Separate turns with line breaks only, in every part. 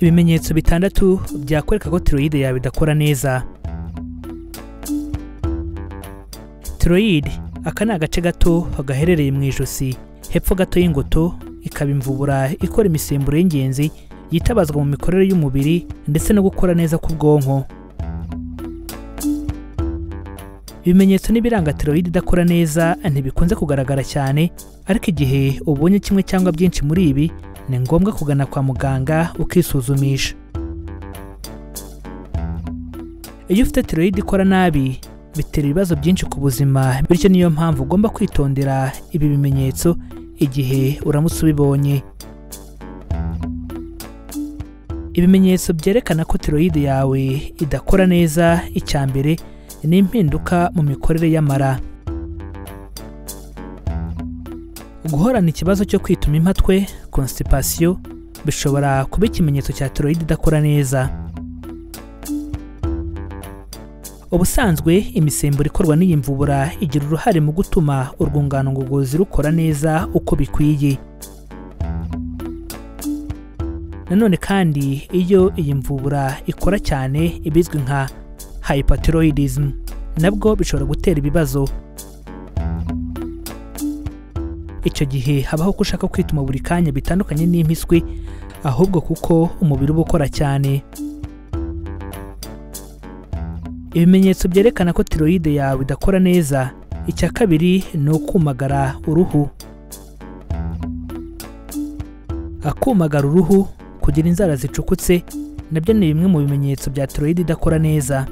Ibimenyetso bitandatu byakwereka ko tiroyide yawe idakora neza. Tiroyide aka ni agace gato gaherereye mu ijosi hepfo gato y'ingoto, ikaba imvubura ikora imisemburo y'ingenzi yitabazwa mu mikorere y'umubiri ndetse no gukora neza k'ubwonko. Ibimenyetso n'ibiranga tiroyide idakora neza ntibikunze kugaragara cyane, ariko igihe ubonye kimwe cyangwa byinshi muri ibi ni ngombwa kugana kwa muganga ukisuzumisha. Iyo ufite tiroyide ikora nabi bitera ibibazo byinshi ku buzima, bityo niyo mpamvu ugomba kwitondera ibi bimenyetso igihe uramutse ubibonye. Ibimenyetso byerekana ko tiroyide yawe idakora neza, icya mbere ni impinduka mu mikorere y'amara. Guhorana ikibazo cyo kwituma impatwe, constipation, bishobora kuba ikimenyetso cya tiroyide idakora neza. Ubusanzwe imisemburo ikorwa n'iyi mvubura igira uruhare mu gutuma urwungano ngogozi rukora neza uko bikwiye. Nanone kandi iyo iyi mvubura ikora cyane ibizwi nka hyperthyroidism nabwo bishobora gutera ibibazo. Icyo gihe habaho ko ushaka kwituma buri kanya bitandukanye n'impiswi, ahubwo kuko umubiri uba ukora cyane. Ibimenyetso byerekana ko tiroyide yawe idakora neza, icya kabiri ni ukumagara uruhu. Akumagara uruhu, kugira inzara zicukutse, nabyo ni bimwe mu bimenyetso bya tiroyide idakora neza.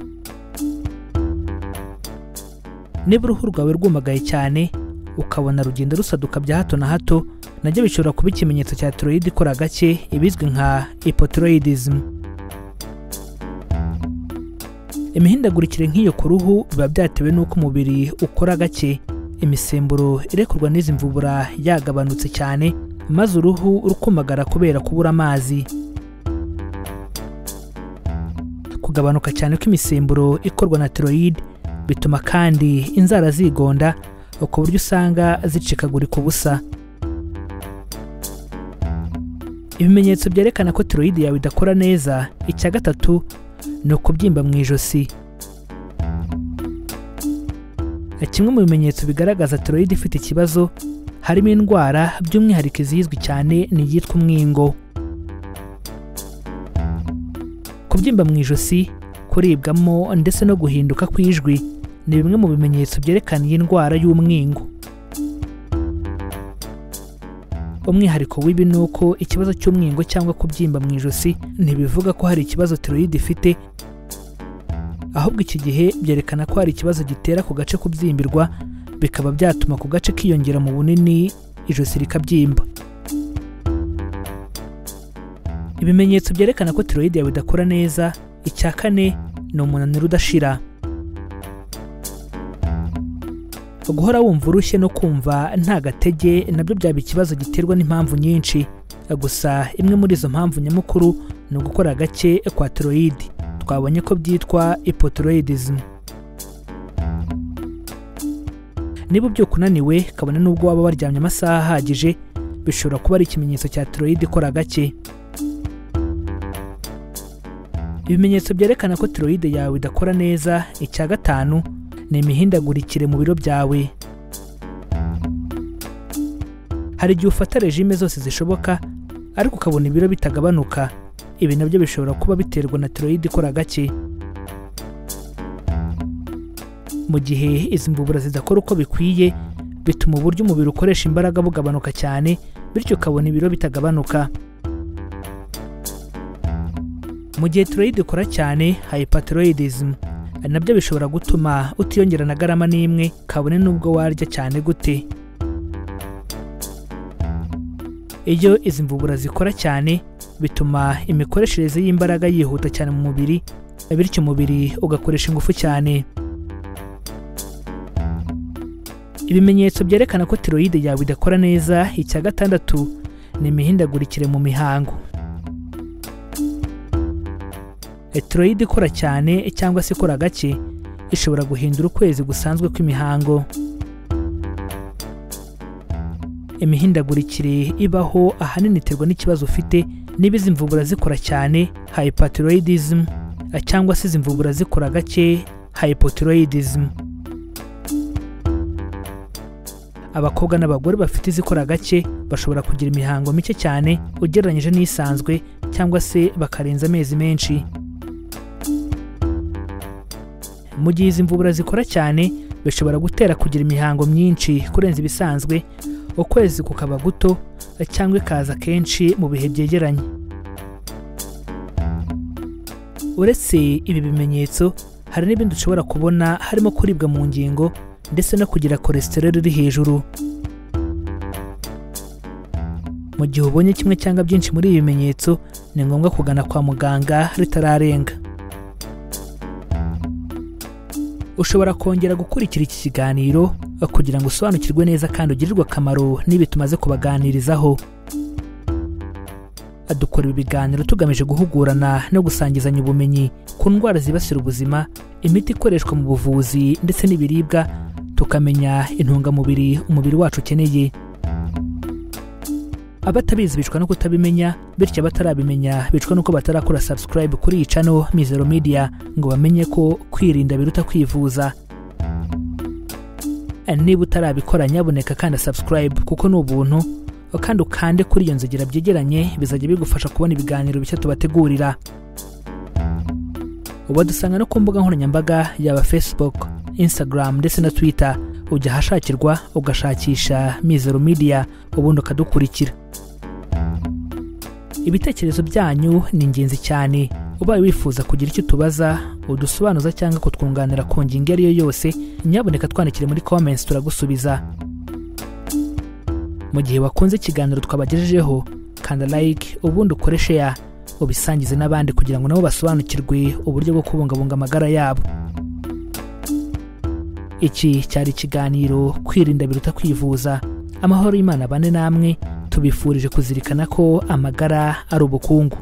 Niba uruhu rwawe rwumagaye cyane, ukabona rugenda rusaduka bya hato na hato, nabyo bishobora kuba ikimenyetso cya tiroyide ikora gake, ibizwi nka hypothyroidism. Imihindagurikire nk'iyo ku ruhu biba byatewe n'uko umubiri ukora gake, imisemburo irekurwa n'izi mvubura yagabanutse cyane, maze uruhu rukumagara kubera kubura amazi. Kugabanuka cyane kw'imisemburo ikorwa na tiroyide bituma kandi inzara zigonda, ku buryo usanga zicikagurika ubusa. Ibimenyetso byerekana ko tiroyide yawe idakora neza, icya gatatu ni ukubyimba mu ijosi. Kimwe mu bimenyetso bigaragaza tiroyide ifite ikibazo harimo indwara, by'umwihariko izizwi cyane ni iyitwa umwingo. Kubyimba mu ijosi, kuribwamo ndetse no guhinduka kw'ijwi ni bimwe mu bimenyetso byerekana iyi ndwara y'umwingo. Umwihariko w'ibi ni uko ikibazo cy'umwingo cyangwa kubyimba mu ijosi ntibivuga ko hari ikibazo tiroyide ifite, ahubwo iki gihe byerekana ko hari ikibazo gitera ku gace kubyimbirwa, bikaba byatuma ku gace kiyongera mu bunini, ijosi rikabyimba. Ibimenyetso byerekana ko tiroyide yawe idakora neza, icya kane ni umunaniro udashira. Guhora wumva urushye no kumva nta gatege nabyo byaba ikibazo giterwa n'impamvu nyinshi. Gusa imwe muri izo mpamvu nyamukuru ni ugukora gake kwa tiroyide, twabonye ko byitwa hypothyroidism. Niba ubyuka unaniwe kabone n'ubwo waba waryamye amasaha ahagije, bishobora kuba ari ikimenyetso cya tiroyide ikora gake. Ibimenyetso byerekana ko tiroyide yawe idakora neza, icya gatanu ni imihindagurikire mu biro byawe. Hari igihe ufata regime zose zishoboka ariko ukabona ibiro bitagabanuka. Ibi nabyo bishobora kuba biterwa na tiroyide ikora gake. Mu gihe izi mvubura zidakora uko bikwiye, bituma uburyo umubiri ukoresha imbaraga bugabanuka cyane, bityo ukabona ibiro bitagabanuka. Mu gihe tiroyide ikora cyane, hyperthyroidism, nabyo bishobora gutuma utiyongera na garama n'imwe, kabone n'ubwo warya cyane gute. Iyo izi mvubura zikora cyane, bituma imikoreshereze y'imbaraga yihuta cyane mu mubiri, bityo umubiri ugakoresha ingufu cyane. Ibimenyetso byerekana ko tiroyide yawe idakora neza, icya gatandatu ni imihindagurikire mu mihango. Tiroyide ikora cyane cyangwa se ikora gake ishobora guhindura ukwezi gusanzwe kw'imihango. Imihindagurikire ibaho ahanini iterwa n'ikibazo ufite, Niba izi mvubura zikora cyane, hyperthyroidism, cyangwa se izi mvubura zikora gake, hypothyroidism. Abakobwa n'abagore bafite izikora gake bashobora kugira imihango mike cyane ugereranyije n'isanzwe, cyangwa se bakarenza amezi menshi. Mu gihe izi mvubura zikora cyane, bishobora gutera kugira imihango myinshi kurenza ibisanzwe, ukwezi kukaba guto cyangwa ikaza kenshi mu bihe byegeranye. Uretse ibi bimenyetso, hari n'ibindi ushobora kubona harimo kuribwa mu ngingo ndetse no kugira cholesterol iri hejuru. Mu gihe ubonye kimwe cyangwa byinshi muri ibi bimenyetso, ni ngombwa kugana kwa muganga ritararenga. Ushobora kongera gukurikira iki kiganiro kugira ngo usobanukirwe neza kandi ugirirwe akamaro n'ibi tumaze kubaganirizaho. Dukora ibi biganiro tugamije guhugurana no gusangizanya ubumenyi ku ndwara zibasira ubuzima, imiti ikoreshwa mu buvuzi ndetse n'ibiribwa, tukamenya intungamubiri umubiri wacu ukeneye. Abatabizi bicwa no kutabimenya, bityo abatarabimenya bicwa nuko batarakora subscribe kuri iyi channel Mizero Media ngo bamenye ko kwirinda biruta kwivuza. Niba utarabikora nyaboneka kandi subscribe kuko ni ubuntu, kandi ukande kuri iyo nzogera byegeranye, bizajya bigufasha kubona ibiganiro bishya tubategurira. Ubadusanga no ku mbuga nkoranyambaga yaba Facebook, Instagram ndetse na Twitter. Ujya ahashakirwa ugashakisha Mizero Media ubundi ukadukurikira. Ibitekerezo byanyu ni ingenzi cyane. Ubaye wifuza kugira icyo tubaza, udusobanuza cyangwa kutwunganira ku ngingo iyo ari yo yose, nyaboneka twandikire muri comments turagusubiza. Mu gihe wakunze ikiganiro twabagejejeho, kanda like ubundi ukore share, ubisangize n'abandi kugira ngo nabo basobanukirwe uburyo bwo kubungabunga amagara yabo. Iki cyari ikiganiro Kwirinda biruta kwivuza. Amahoro y'Imana abane namwe, tubifurije kuzirikana ko amagara ari ubukungu.